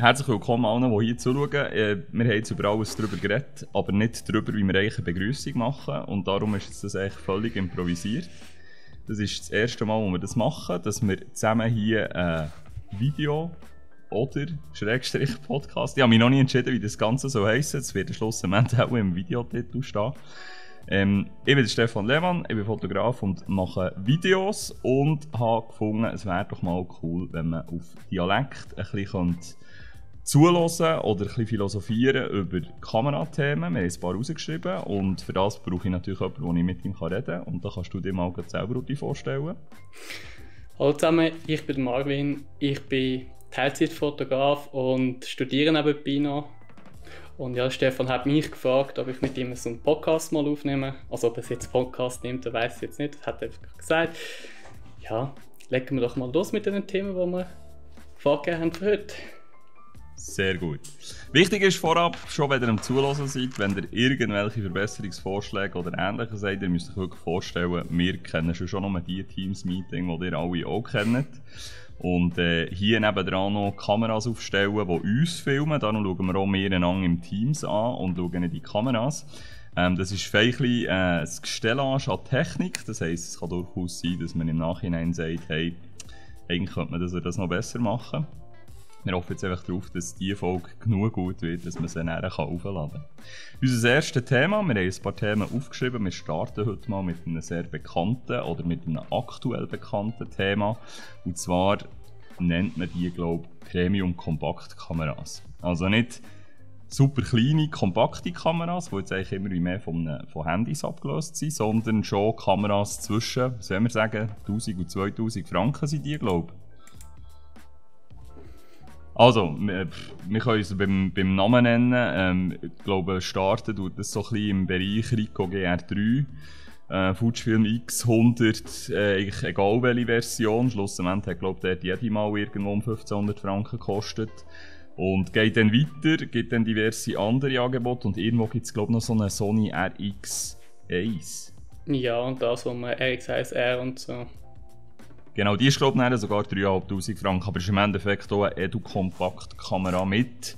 Herzlich willkommen allen, die hier zuschauen. Wir haben jetzt über alles darüber geredet, aber nicht darüber, wie wir eigentlich eine Begrüßung machen. Und darum ist jetzt das eigentlich völlig improvisiert. Das ist das erste Mal, wo wir das machen, dass wir zusammen hier ein Video oder Podcast. Ich habe mich noch nie entschieden, wie das Ganze so heisst. Es wird schlussendlich auch im Videotitel stehen. Ich bin Stefan Lehmann, ich bin Fotograf und mache Videos und habe gefunden, es wäre doch mal cool, wenn man auf Dialekt ein bisschen zuhören oder ein bisschen philosophieren über Kamerathemen. Wir haben ein paar rausgeschrieben und für das brauche ich natürlich jemanden, wo ich mit ihm reden kann. Und da kannst du dir mal selber vorstellen. Hallo zusammen, ich bin Marvin, ich bin Teilzeitfotograf und studiere nebenbei noch. Und ja, Stefan hat mich gefragt, ob ich mit ihm so einen Podcast mal aufnehme. Also ob er jetzt einen Podcast nimmt, das weiss ich jetzt nicht. Das hat er einfach gesagt. Ja, legen wir doch mal los mit den Themen, die wir vorgegeben haben für heute. Sehr gut. Wichtig ist vorab, schon wenn ihr am Zuhören seid, wenn ihr irgendwelche Verbesserungsvorschläge oder Ähnliches seid, ihr müsst euch wirklich vorstellen, wir kennen schon noch die Teams-Meeting, die ihr alle auch kennt. Und hier nebendran noch Kameras aufstellen, die uns filmen. Dann schauen wir auch miteinander im Teams an und schauen in die Kameras. Das ist feindlich ein Gestellage an Technik. Das heisst, es kann durchaus sein, dass man im Nachhinein sagt, hey, eigentlich könnte man das noch besser machen. Wir hoffen jetzt einfach darauf, dass diese Folge genug gut wird, dass man sie nachher aufladen kann. Unser erstes Thema, wir haben ein paar Themen aufgeschrieben. Wir starten heute mal mit einem sehr bekannten oder mit einem aktuell bekannten Thema. Und zwar nennt man die, glaube ich, Premium-Kompaktkameras. Also nicht super kleine, kompakte Kameras, die jetzt eigentlich immer mehr von Handys abgelöst sind, sondern schon Kameras zwischen, sollen wir sagen, 1000 und 2000 Franken sind die, glaube ich. Also, wir können es beim Namen nennen. Ich glaube, starten tut das so ein bisschen im Bereich Ricoh GR3, Fujifilm X100, eigentlich egal welche Version. Schlussendlich hat, glaube ich, jede Mal irgendwo um 1500 Franken gekostet. Und geht dann weiter, gibt dann diverse andere Angebote und irgendwo gibt es, glaube ich, noch so eine Sony RX1. Ja, und das, wo man RX1R und so. Genau, die ist, glaube ich, sogar 3'500 Franken, aber ist im Endeffekt auch eine Edu-Kompakt-Kamera mit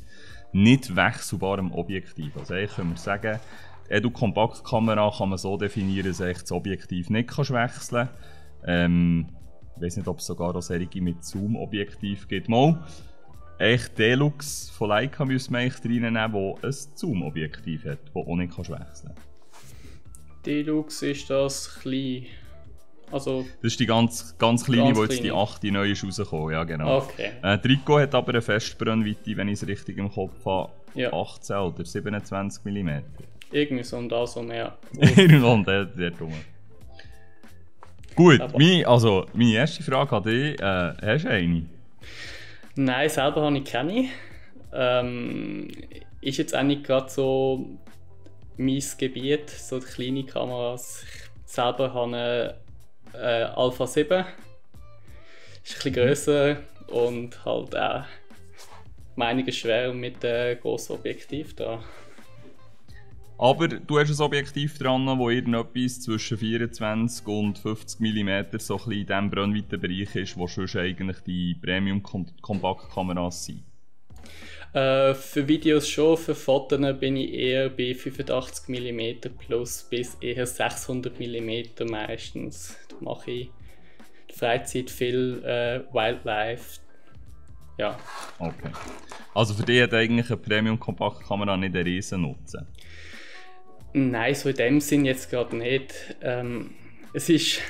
nicht wechselbarem Objektiv. Also eigentlich können wir sagen, die Edu-Kompakt-Kamera kann man so definieren, dass das Objektiv nicht wechseln kann. Ich weiss nicht, ob es sogar auch solche mit Zoom-Objektiv gibt. Mal, echt Deluxe von Leica müssen wir eigentlich reinnehmen, die ein Zoom-Objektiv hat, das auch nicht wechseln kann. Deluxe ist das klein. Also, das ist die ganz kleine, die jetzt die 8 neu ist rausgekommen, ja genau. Okay. Die Ricoh hat aber eine Festbrennweite, wenn ich es richtig im Kopf habe, ja. 18 oder 27 mm. Irgendwie so und das und ja. Irgendwo und der rum. Gut, meine erste Frage an dich, hast du eine? Nein, selber habe ich keine. Ist jetzt auch nicht gerade so mein Gebiet, so die kleine Kameras. Ich selber habe eine Alpha 7, ist ein bisschen grösser und halt auch einiges schwerer mit grossen Objektiv da. Aber du hast ein Objektiv dran, das irgendetwas zwischen 24 und 50 mm so ein bisschen in diesem Brennweitenbereich ist, wo schon eigentlich die Premium-Kompaktkameras sind. Für Videos schon, für Fotos bin ich eher bei 85 mm plus bis eher 600 mm meistens. Da mache ich in der Freizeit viel Wildlife. Ja. Okay. Also für dich hat eigentlich eine Premium-Kompaktkamera nicht einen riesen Nutzen? Nein, so in dem Sinn jetzt gerade nicht. Es ist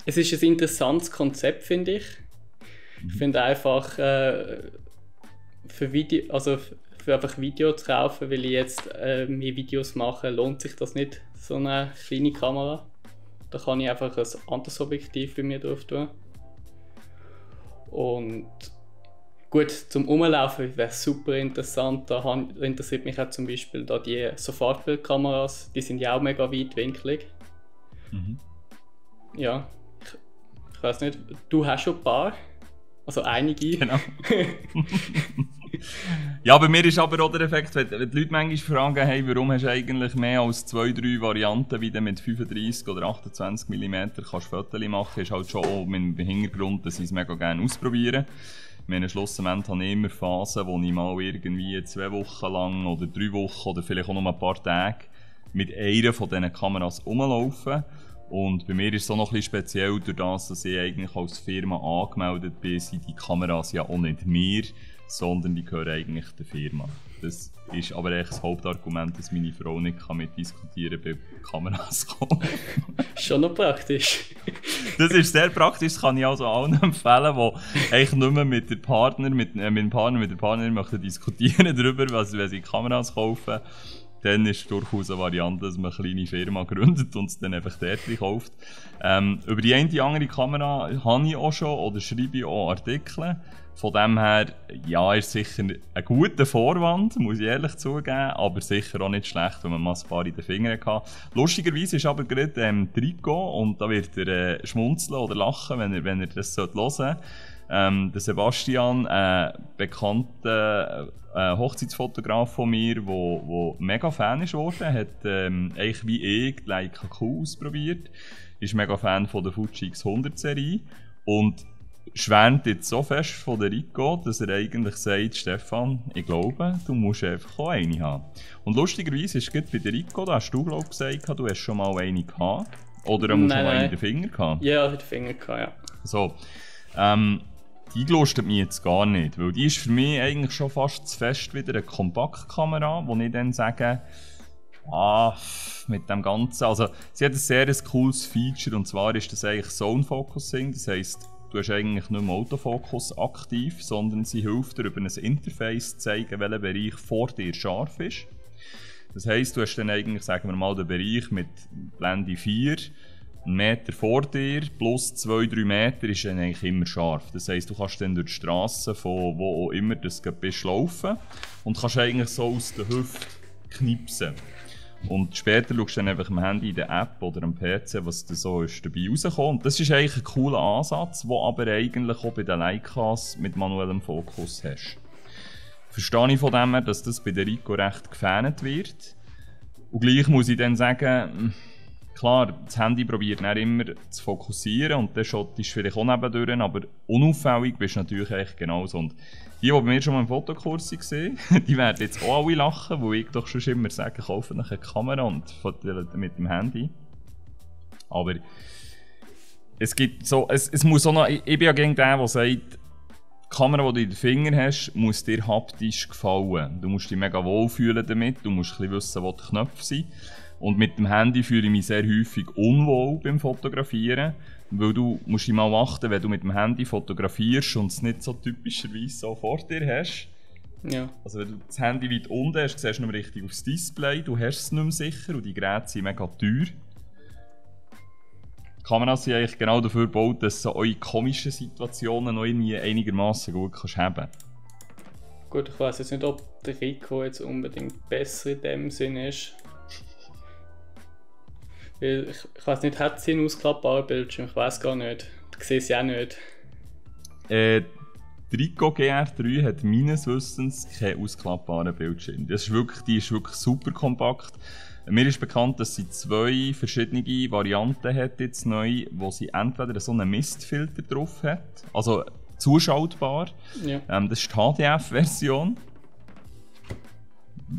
ein interessantes Konzept, finde ich. Ich finde einfach für einfach Video zu kaufen, weil ich jetzt mehr Videos mache, lohnt sich das nicht, so eine kleine Kamera. Da kann ich einfach ein anderes Objektiv bei mir drauf tun. Und gut, zum Rumlaufen wäre es super interessant. Da interessiert mich auch zum Beispiel da die Sofortbildkameras, die sind ja auch mega weitwinklig. Mhm. Ja, ich weiß nicht, du hast schon ein paar, also einige. Genau. Ja, bei mir ist aber auch der Effekt, wenn die Leute manchmal fragen, hey, warum hast du eigentlich mehr als 2-3 Varianten, wie du mit 35 oder 28 mm kannst Fotos machen, ist halt schon auch mit dem Hintergrund, dass ich es mega gerne ausprobieren. meine, schlussendlich habe ich immer Phasen, wo ich mal irgendwie 2 Wochen lang oder 3 Wochen oder vielleicht auch noch ein paar Tage mit einer von diesen Kameras rumlaufe. Und bei mir ist es auch noch ein bisschen speziell, durch das, dass ich eigentlich als Firma angemeldet bin, sind die Kameras ja auch nicht mir, sondern die gehören eigentlich der Firma. Das ist aber echt das Hauptargument, dass meine Frau nicht mitdiskutieren kann bei Kameras kommen. Schon noch praktisch. Das ist sehr praktisch, das kann ich also allen empfehlen, die eigentlich nur mehr mit dem Partner, mit der Partnerin möchten diskutieren darüber, wenn sie Kameras kaufen. Dann ist es durchaus eine Variante, dass man eine kleine Firma gründet und es dann einfach dort kauft. Über die eine oder andere Kamera habe ich auch schon oder schreibe ich auch Artikel. Von dem her, ja, ist sicher ein guter Vorwand, muss ich ehrlich zugeben, aber sicher auch nicht schlecht, wenn man mal ein paar in den Fingern hat. Lustigerweise ist aber gerade Rico, und da wird er schmunzeln oder lachen, wenn er das hören sollte. Der Sebastian, bekannter Hochzeitsfotograf von mir, der mega Fan ist geworden, hat eigentlich wie ich die Leica Q ausprobiert, ist mega Fan von der Fuji X100 Serie und schwärmt jetzt so fest von der Rico, dass er eigentlich sagt, Stefan, ich glaube, du musst einfach auch eine haben. Und lustigerweise ist es bei der Rico, da hast du glaube ich gesagt, du hast schon mal eine gehabt. Oder du musst schon mal eine in den Finger gehabt. Ja, in den Finger gehabt, ja. So, die gelustet mich jetzt gar nicht, weil die ist für mich eigentlich schon fast zu fest wieder eine Kompaktkamera, wo ich dann sage, mit dem Ganzen, also sie hat ein sehr cooles Feature, und zwar ist das eigentlich Zone Focusing, das heisst, du hast eigentlich nicht mehr Autofokus aktiv, sondern sie hilft dir über ein Interface zu zeigen, welcher Bereich vor dir scharf ist. Das heisst, du hast dann eigentlich, sagen wir mal, den Bereich mit Blende 4, 1 Meter vor dir plus 2-3 Meter ist dann eigentlich immer scharf. Das heisst, du kannst dann durch die Strasse, von wo auch immer du bist, laufen und kannst eigentlich so aus der Hüfte knipsen. Und später schaust du dann einfach am Handy in der App oder am PC, was da so ist, dabei rauskommt. Das ist eigentlich ein cooler Ansatz, den aber eigentlich auch bei den Leicas mit manuellem Fokus hast. Verstehe ich von dem her, dass das bei der Rico recht gefährdet wird. Und gleich muss ich dann sagen, klar, das Handy probiert dann immer zu fokussieren und dann schottest du vielleicht auch nebendurch, aber unauffällig bist du natürlich eigentlich genauso. Und die bei mir schon mal im Fotokurs waren, die werden jetzt auch alle lachen, weil ich doch schon immer sage, kaufe eine Kamera und fotografiere mit dem Handy. Aber es gibt so, es muss auch noch, ich bin ja gegen den, der sagt, die Kamera, die du in den Fingern hast, muss dir haptisch gefallen. Du musst dich mega wohlfühlen damit, du musst ein bisschen wissen, wo die Knöpfe sind. Und mit dem Handy fühle ich mich sehr häufig unwohl beim Fotografieren, weil du musst mal achten, wenn du mit dem Handy fotografierst und es nicht so typischerweise so vor dir hast. Ja. Also wenn du das Handy weit unten hast, siehst du nicht mehr richtig aufs Display, du hast es nicht mehr sicher und die Geräte sind mega teuer. Die Kameras sind eigentlich genau dafür gebaut, dass du eure komischen Situationen noch einigermaßen gut haben kannst. Gut, ich weiss jetzt nicht, ob der Rico jetzt unbedingt besser in dem Sinn ist. Weil ich weiss nicht, hat sie einen ausklappbaren Bildschirm? Ich weiss gar nicht. Ich sehe sie auch nicht. Die Rico GR3 hat meines Wissens keinen ausklappbaren Bildschirm. Die ist wirklich super kompakt. Mir ist bekannt, dass sie 2 verschiedene Varianten hat jetzt neu, wo sie entweder so einen Mistfilter drauf hat, also zuschaltbar. Ja. Das ist die HDF-Version.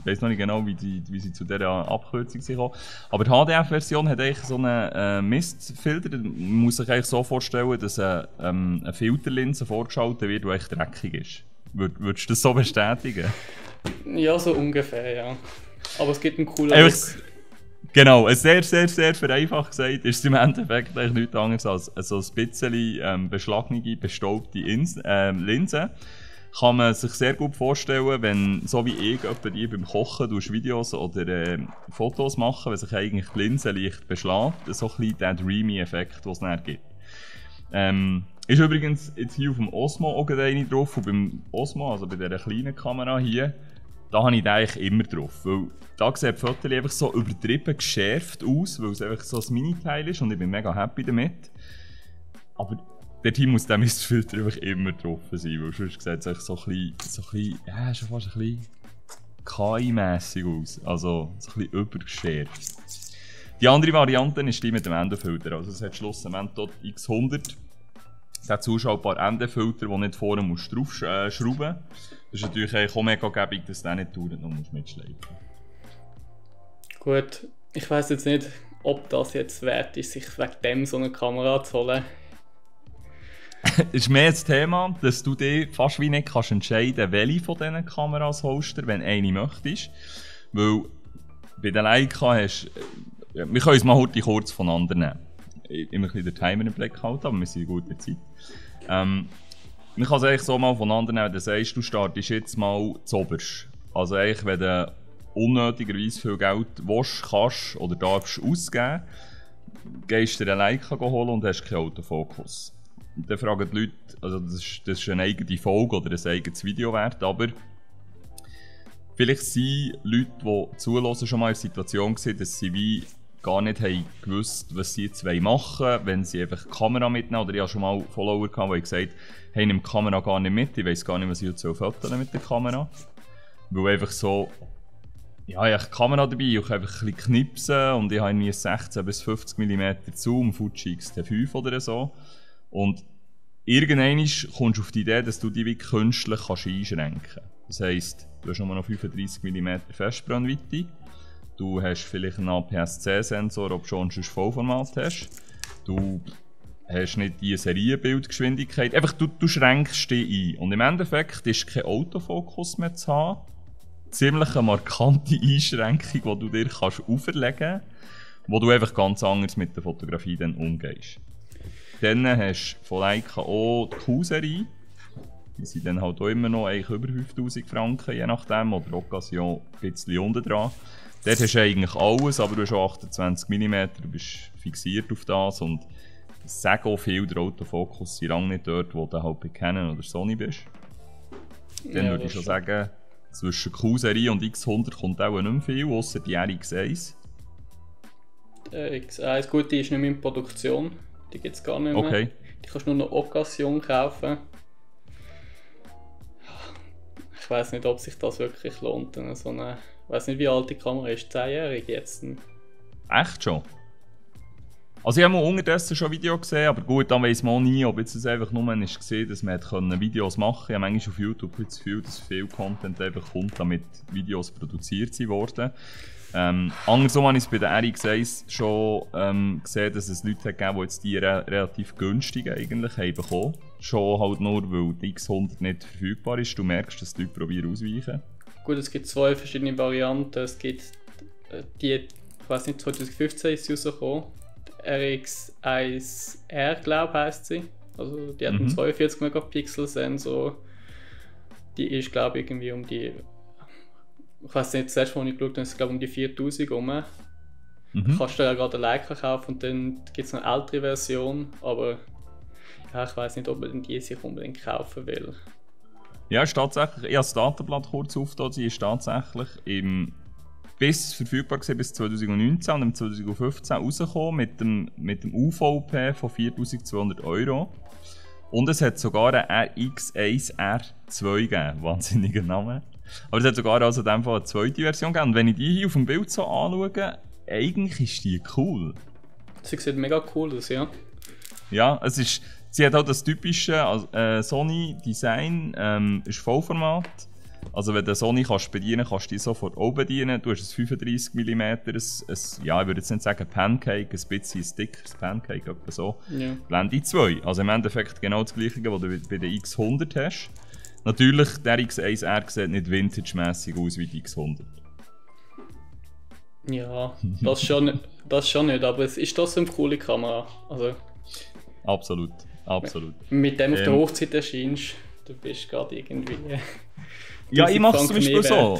Ich weiss noch nicht genau, wie sie zu dieser Abkürzung kommen. Aber die HDF-Version hat eigentlich so einen Mistfilter. Man muss sich eigentlich so vorstellen, dass eine Filterlinse vorgeschaltet wird, die echt dreckig ist. Würdest du das so bestätigen? Ja, so ungefähr, ja. Aber es gibt einen coolen Look. Genau, sehr vereinfacht gesagt ist es im Endeffekt eigentlich nichts anderes als so ein bisschen beschlagene, bestaubte Linse. Kann man sich sehr gut vorstellen, wenn, so wie ich, die beim Kochen Videos oder Fotos machen, wenn sich eigentlich die Linse leicht beschlägt, so ein bisschen der Dreamy-Effekt, den es dann gibt. Ist übrigens jetzt hier auf dem Osmo auch eine drauf, und beim Osmo, also bei dieser kleinen Kamera hier, da habe ich den eigentlich immer drauf, weil da sieht die Fotos einfach so übertrieben geschärft aus, weil es einfach so ein Mini-Teil ist und ich bin mega happy damit. Aber dort muss der Mistfilter einfach immer drauf sein, weil sonst sieht es so ein bisschen, ja, schon fast ein bisschen KI-mässig aus, also so ein bisschen übergeschärft. Die andere Variante ist die mit dem Endofilter, also es hat schlussendlich dort X100 Es hat zuschaubar ND-Filter, die nicht vorne draufschrauben musst. Das ist natürlich auch mega gäbig, dass du nicht dauernd noch mitschleifen musst. Gut, ich weiss jetzt nicht, ob das jetzt wert ist, sich wegen dem so eine Kamera zu holen. Es ist mehr das Thema, dass du dir fast wie nicht kannst entscheiden, welche von diesen Kameras holst du, wenn du eine möchtest. Weil bei den Leica hast wir können uns mal heute kurz voneinander nehmen. Immer ein bisschen den Timer im Blick halten, aber wir sind in guter Zeit. Man kann es eigentlich so mal voneinander nehmen, dass du sagst, du startest jetzt mal zuoberst. Also eigentlich, wenn du unnötigerweise viel Geld willst, kannst oder darfst ausgeben, gehst du dir einen Leica holen und hast keinen Autofokus. Und dann fragen die Leute, also das ist eine eigene Folge oder ein eigenes Video wert, aber vielleicht sind Leute, die zuhören, schon mal in der Situation gewesen, dass sie wie gar nicht haben gewusst, was sie jetzt machen wollen, wenn sie einfach die Kamera mitnehmen. Oder ich habe schon mal Follower gehabt, die gesagt haben, hey, nimm die Kamera gar nicht mit, ich weiss gar nicht, was ich jetzt fotografieren mit der Kamera. Weil einfach so, ja, ich habe die Kamera dabei, ich kann einfach ein bisschen knipsen und ich habe irgendwie 16 bis 50 mm Zoom, Fuji X-T5 oder so. Und irgendwann kommst du auf die Idee, dass du die wie künstlich einschränken kannst. Das heisst, du hast nur noch 35 mm Festbrennweite. Du hast vielleicht einen APS-C-Sensor, ob du schon ein Vollformat hast. Du hast nicht die Serienbildgeschwindigkeit. Einfach, du schränkst dich ein. Und im Endeffekt ist kein Autofokus mehr zu haben. Ziemlich eine markante Einschränkung, die du dir kannst auferlegen kannst, wo du einfach ganz anders mit der Fotografie dann umgehst. Dann hast du von Leica auch die Q-Serie. Die sind dann halt auch immer noch eigentlich über 5000 Franken, je nachdem, oder Occasion ein bisschen unten dran. Dort hast du eigentlich alles, aber du hast auch 28 mm, du bist fixiert auf das und es sagen auch viel, der Autofokus ist lange nicht dort, wo du halt bei Canon oder Sony bist. Dann würde ich schon sagen, zwischen Q-Serie und X100 kommt auch nicht mehr viel, außer die RX1. X1, gut, die ist nicht mehr in Produktion, die gibt es gar nicht mehr. Okay. Die kannst du nur noch Occasion kaufen. Ich weiß nicht, ob sich das wirklich lohnt. So eine, ich weiß nicht, wie alt die Kamera ist, 10-jährig jetzt. Echt schon? Also ich habe mal unterdessen schon Videos gesehen, aber gut, dann weiss man auch nie, ob jetzt es einfach nur ist gesehen, dass man Videos machen konnte. Ich habe manchmal auf YouTube das Gefühl, dass viel Content einfach kommt, damit Videos produziert wurden. Andersrum habe ich es bei der RX1 schon gesehen, dass es Leute gegeben, die jetzt die relativ günstig eigentlich haben bekommen. Schon halt nur, weil die X100 nicht verfügbar ist. Du merkst, dass die Leute probieren ausweichen. Gut, es gibt zwei verschiedene Varianten. Es gibt die, ich weiß nicht, 2015 ist sie rausgekommen. RX1R, glaube ich, heisst sie. Also die hat einen 42 Megapixel Sensor. Die ist, glaube ich, irgendwie um die, ich weiß nicht, das letzte Mal, als ich geschaut habe, ist glaube um die 4000 rum. Kannst du ja gerade eine Leica kaufen und dann gibt es noch eine ältere Version, aber ja, ich weiß nicht, ob man die sich unbedingt kaufen will. Ja, ist tatsächlich, ich habe das Datenblatt kurz aufgetan, sie ist tatsächlich bis verfügbar gewesen, bis 2019 und im 2015 rausgekommen mit dem UVP von 4200 €. Und es hat sogar eine RX1R2 gegeben, wahnsinniger Name. Aber es hat sogar also in dem Fall eine zweite Version gegeben. Und wenn ich die hier auf dem Bild so anschaue, eigentlich ist die cool. Sie sieht mega cool aus, ja. Ja, sie hat auch das typische Sony-Design, ist Vollformat. Also wenn du Sony kannst bedienen kannst du die sofort auch bedienen. Du hast ein 35 mm, ja, ich würde jetzt nicht sagen Pancake, ein bisschen dickeres Pancake, etwa so. Ja. Blende 2. Also im Endeffekt genau das gleiche, was du bei der X100 hast. Natürlich, der X1R sieht nicht vintage-mässig aus wie die X100. Ja, das schon nicht, aber es ist trotzdem eine coole Kamera. Also, absolut. Mit dem auf der Hochzeit erscheinst, du bist gerade irgendwie... Ja, ich mache es zum Beispiel so.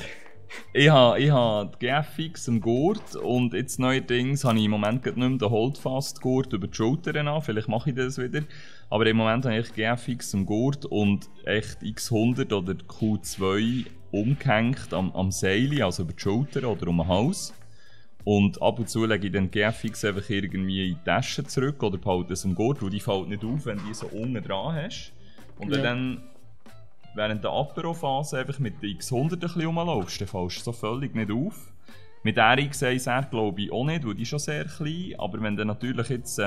Ich habe die GFX im Gurt und jetzt neuerdings habe ich im Moment nicht mehr den Holdfast-Gurt über die Schultern an. Vielleicht mache ich das wieder. Aber im Moment habe ich GFX im Gurt und echt X100 oder Q2 umgehängt am Seil, also über die Schulter oder um den Hals. Und ab und zu lege ich dann die GFX einfach irgendwie in die Tasche zurück oder behalte es im Gurt, weil die fällt nicht auf, wenn du die so unten dran hast. Und wenn dann während der Apero-Phase einfach mit der X100 ein bisschen rumlaufst, dann fällst du so völlig nicht auf. Mit der RX1R glaube ich auch nicht, weil die ist schon sehr klein. Aber wenn du natürlich jetzt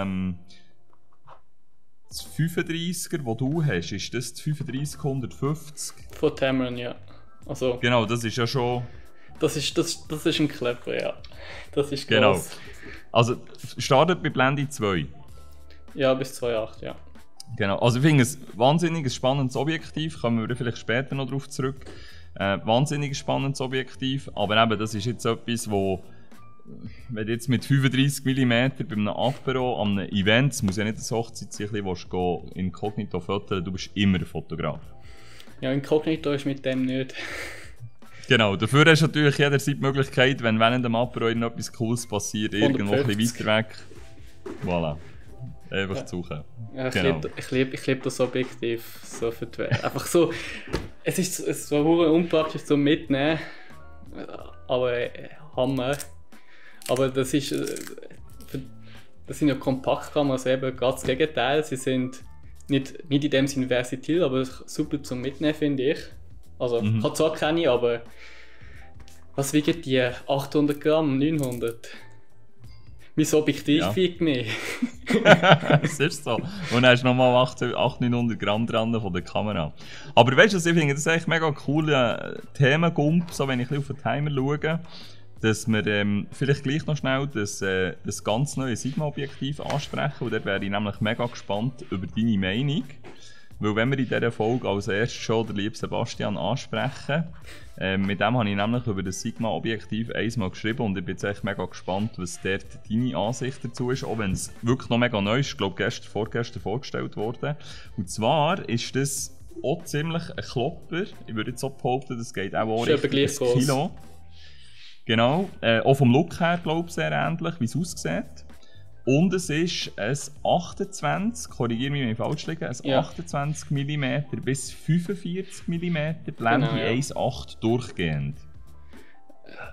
das 35er, das du hast, ist das 35-150? Von Tamron, ja. Also, genau, das ist ja schon... Das ist ein Klepper, ja. Das ist gross. Genau. Also, startet bei Blende 2. Ja, bis 2.8, ja. Genau, also ich finde es ein wahnsinnig spannendes Objektiv, kommen wir vielleicht später noch darauf zurück. Wahnsinnig spannendes Objektiv, aber eben, das ist jetzt etwas, wo, wenn du jetzt mit 35 mm bei einem Apero an einem Event, es muss ja nicht ein Hochzeitszeichen, wo du inkognito fotografieren, du bist immer ein Fotograf. Ja, inkognito ist mit dem nicht. Genau, dafür hast du natürlich jederzeit die Möglichkeit, wenn während dem Apero etwas Cooles passiert, irgendwo ein bisschen weiter weg, voilà, einfach zu suchen. Ja, genau. ich lieb das Objektiv so für die Welt. Einfach so, es ist so unpraktisch zum Mitnehmen, aber Hammer. Aber das sind ja Kompaktkameras, eben ganz das Gegenteil. Sie sind nicht in dem Sinne versatil, aber super zum Mitnehmen, finde ich. Also, ich habe zwar keine, aber was wiegen die? 800 Gramm, 900? Mein Objektiv wiegt mehr. Das ist so. Und dann hast du nochmal 800-900 Gramm dran von der Kamera. Aber weißt du, ich finde das eigentlich mega cooler Themengump, so wenn ich auf den Timer schaue, dass wir vielleicht gleich noch schnell das ganz neue Sigma-Objektiv ansprechen. Und dort wäre ich nämlich mega gespannt über deine Meinung. Weil wenn wir in dieser Folge als erstes schon den lieben Sebastian ansprechen, mit dem habe ich nämlich über das Sigma-Objektiv einmal geschrieben und ich bin jetzt echt mega gespannt, was dort deine Ansicht dazu ist, auch wenn es wirklich noch mega neu ist, ich glaube vorgestern vorgestellt worden. Und zwar ist das auch ziemlich ein Klopper, ich würde jetzt auch behaupten, das geht auch Richtung 1 Kilo. Genau, auch vom Look her glaube ich sehr ähnlich, wie es aussieht. Und es ist ein 28, korrigiere mich, wenn ich falsch liege, ein 28 mm bis 45 mm Blende 1.8 durchgehend.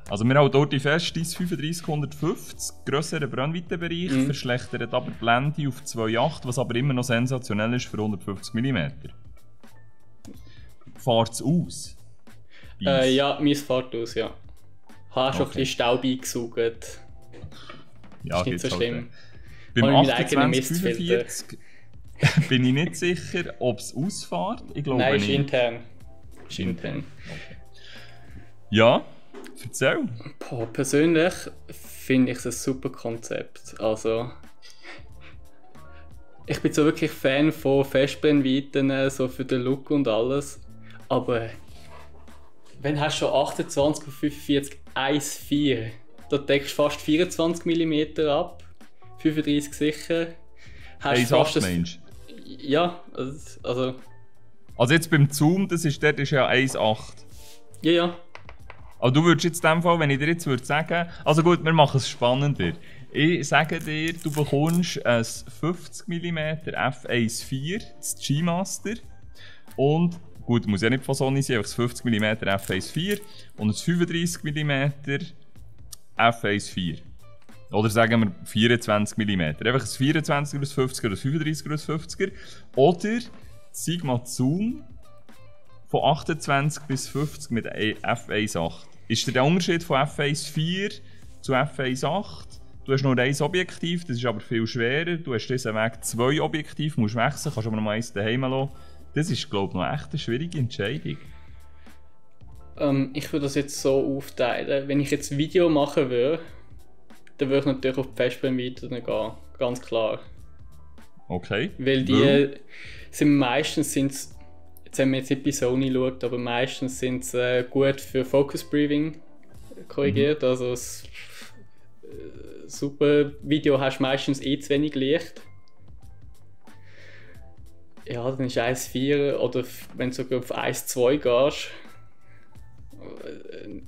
Also wir haben dort die feste 35-150, grösseren Brennweitenbereich, verschlechtert aber die Blende auf 2.8, was aber immer noch sensationell ist für 150 mm. Fährt es aus? Ja, mir fährt aus, ja. Habe schon ein bisschen Staub eingesaugt. Ja, ist nicht so schlimm. Beim 28-45 bin ich nicht sicher, ob es ausfährt. Ich glaube Nein, nicht. Ist intern. Okay. Ja, erzähl. Persönlich finde ich es ein super Konzept. Also, ich bin so wirklich Fan von Festbrennweiten, so für den Look und alles. Aber wenn hast du schon 28 auf 45 1,4, da deckst du fast 24 mm ab, 35 sicher. Hast 1,8 Mensch? Ja, also... Also jetzt beim Zoom, dort ist ja 1,8. Ja. Aber du würdest jetzt in dem Fall, wenn ich dir jetzt würde sagen... Also gut, wir machen es spannender. Ich sage dir, du bekommst ein 50 mm f1.4, das G-Master. Und, gut, muss ja nicht von Sony sein, einfach das 50 mm f1.4 und ein 35 mm f1.4. Oder sagen wir 24 mm. Einfach ein 24er aus 50er oder ein 35er aus 50er. Oder Sigma Zoom von 28 bis 50 mit f1.8. Ist der Unterschied von f1.4 zu f1.8? Du hast nur ein Objektiv, das ist aber viel schwerer. Du hast diesen Weg 2 Objektive, musst wechseln, kannst aber noch eins daheim lassen. Das ist, glaube ich, noch echt eine schwierige Entscheidung. Ich würde das jetzt so aufteilen. Wenn ich jetzt ein Video machen würde, dann würde ich natürlich auf die Festbrennweite gehen, ganz klar. Okay. Weil die sind meistens, jetzt haben wir jetzt nicht bei Sony geschaut, aber meistens sind sie gut für Focus Breathing korrigiert. Also das super Video hast meistens zu wenig Licht. Ja, dann ist 1,4 oder wenn du sogar auf 1,2 gehst,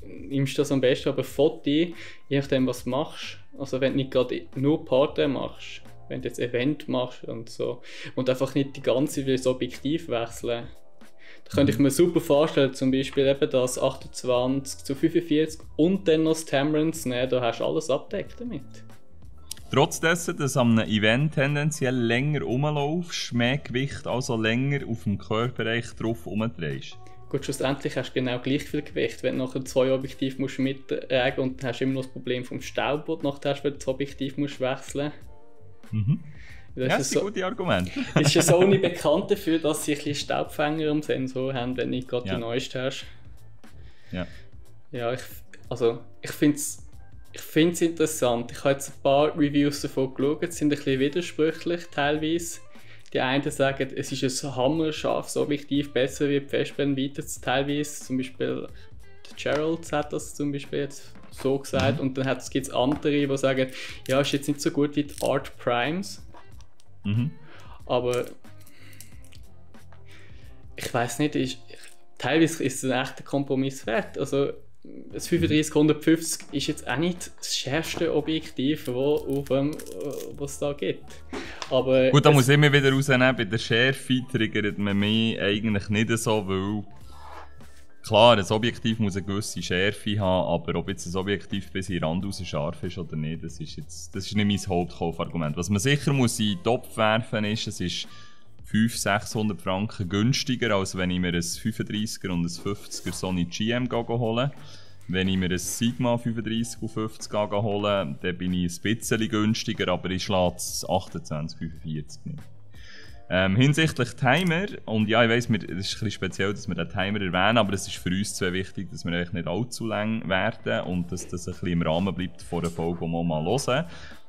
nimmst du das am besten, aber Foto, je nachdem was du machst, also wenn du nicht gerade nur Party machst, wenn du jetzt Event machst und so und einfach nicht die ganze Zeit das Objektiv wechseln, da könnte ich mir super vorstellen, zum Beispiel eben das 28 zu 45 und dann noch das Tamron zu nehmen, da hast du alles abdeckt damit. Trotz dessen, dass an einem Event tendenziell länger rumlaufst, mehr Gewicht also länger auf dem Körperbereich drauf rumdrehst. Gut, schlussendlich hast du genau gleich viel Gewicht, wenn du nachher 2 Objektive mittragen und dann hast du immer noch das Problem vom Staub, das du nachher hast, wenn du das Objektiv musst wechseln. Das ist ein gutes Argument. Ist ja Sony bekannt dafür, dass sie ein bisschen Staubfänger am Sensor haben, wenn nicht gerade die neueste hast. Ja. Ja, ich finde es interessant. Ich habe jetzt ein paar Reviews davon geschaut, die sind ein bisschen widersprüchlich teilweise. Die einen sagen, es ist ein hammerscharfes Objektiv, besser wie die Festbrennweite teilweise. Zum Beispiel Gerald hat das zum Beispiel jetzt so gesagt. Und dann gibt es andere, die sagen, ja, ist jetzt nicht so gut wie die Art Primes. Aber ich weiß nicht, teilweise ist es ein echter Kompromiss wert. Also das 35-150 ist jetzt auch nicht das schärfste Objektiv, was es da gibt. Aber gut, da muss ich immer wieder rausnehmen, bei der Schärfe triggert man mich eigentlich nicht so, weil klar, ein Objektiv muss eine gewisse Schärfe haben, aber ob jetzt ein Objektiv bis in den Rand raus scharf ist oder nicht, das ist nicht mein Hauptkaufargument. Was man sicher muss in den Topf werfen ist, es ist 500-600 Franken günstiger, als wenn ich mir ein 35er und ein 50er Sony GM hole. Wenn ich mir ein Sigma 35 und 50 hole, dann bin ich ein bisschen günstiger, aber ich schlage es 28,45 nicht. Hinsichtlich Timer, und ja, ich weiss, es ist ein bisschen speziell, dass wir den Timer erwähnen, aber es ist für uns sehr wichtig, dass wir eigentlich nicht allzu lang werden und dass das ein bisschen im Rahmen bleibt von der Folge, die wir mal hören.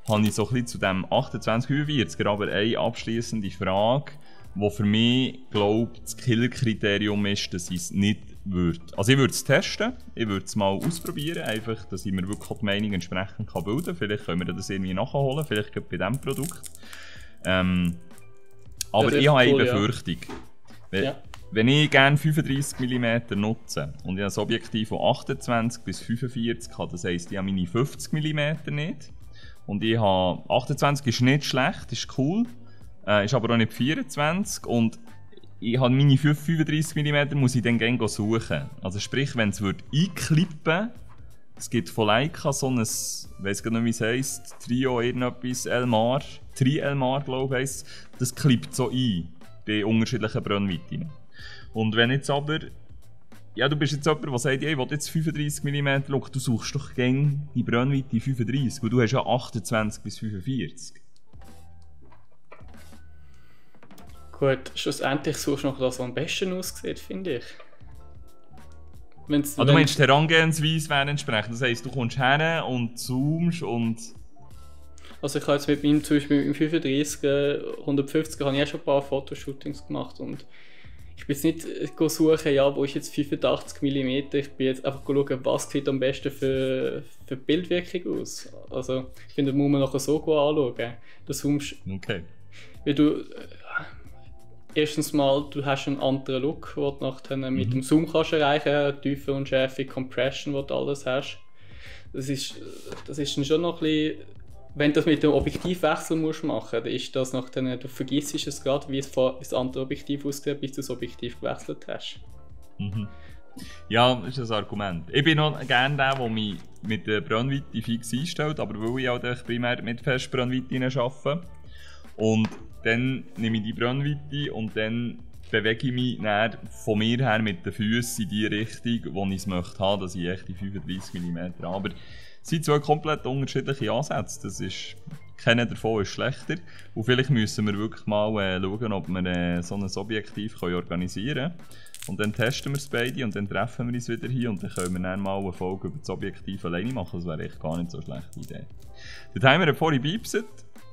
Habe ich so ein bisschen zu dem 28,45 aber eine abschliessende Frage, die für mich, glaube ich, das Killerkriterium ist, dass ich es nicht würde. Also ich würde es testen, ich würde es mal ausprobieren, einfach, dass ich mir wirklich die Meinung entsprechend bilden kann. Vielleicht können wir das irgendwie nachholen, vielleicht bei diesem Produkt. Aber ich habe eine Befürchtung. Wenn ich gerne 35 mm nutze und ich habe ein Objektiv von 28 bis 45 habe, das heisst, ich habe meine 50 mm nicht. Und ich habe 28 ist nicht schlecht, ist cool, ist aber auch nicht 24 und ich habe meine 35 mm muss ich dann gerne suchen. Also sprich, wenn es einklippen, es gibt von Leica so ein, ich weiss gar nicht, wie es heisst, Trio irgendetwas, Elmar, Tri-Elmar glaube ich heisst, das klippt so ein bei unterschiedlichen Brennweiten. Und wenn jetzt aber, ja, du bist jetzt jemand, der sagt, ich will jetzt 35 mm, du suchst doch gerne die Brennweite 35 und du hast ja 28 bis 45. Gut, schlussendlich suchst du noch das, was am besten aussieht, finde ich. Du meinst, die Herangehensweise wäre entsprechend. Das heisst, du kommst her und zoomst und... Also ich habe jetzt mit meinem, zum Beispiel mit dem 35er, 150er habe ich auch schon ein paar Fotoshootings gemacht und ich bin jetzt nicht suchen, ja, wo ist jetzt 85 mm, ich bin jetzt einfach schauen, was sieht am besten für Bildwirkung aus. Also ich finde, das muss man nachher so anschauen. Du zoomst... Okay. Weil du... Erstens mal, du hast einen anderen Look, den du nachher mit dem Zoom kannst erreichen, Tiefe und Schärfe, Compression, wo du alles hast. Das ist dann schon noch ein bisschen, wenn du das mit dem Objektivwechsel machen musst, dann ist das nachher, du vergisst es gerade, wie das andere Objektiv aussieht, bis du das Objektiv gewechselt hast. Ja, das ist ein Argument. Ich bin noch gerne der mich mit der Brennweite fix einstellt, aber weil ich auch primär mit Festbrennweiten arbeite. Und dann nehme ich die Brennweite und dann bewege ich mich dann von mir her mit den Füßen in die Richtung, wo ich es möchte haben, dass ich echt die 35 mm habe. Aber es sind zwei komplett unterschiedliche Ansätze. Keiner davon ist schlechter. Und vielleicht müssen wir wirklich mal schauen, ob wir so ein Objektiv organisieren können. Und dann testen wir es beide und dann treffen wir uns wieder hier und dann können wir dann mal eine Folge über das Objektiv alleine machen. Das wäre echt gar nicht so eine schlechte Idee. Der Timer hat vorhin gepiepst.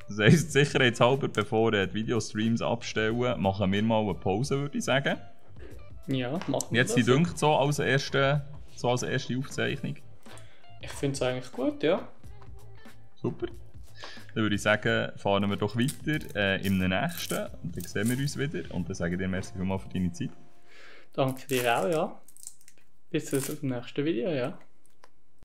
Das heisst, sicherheitshalber, bevor die Videostreams abstellen, machen wir mal eine Pause, würde ich sagen. Ja, machen wir jetzt das. Jetzt dünkt so als erste Aufzeichnung. Ich finde es eigentlich gut, ja. Super. Dann würde ich sagen, fahren wir doch weiter im nächsten. Und dann sehen wir uns wieder. Und dann sage ich dir merci vielmals für deine Zeit. Danke dir auch, ja. Bis zum nächsten Video, ja.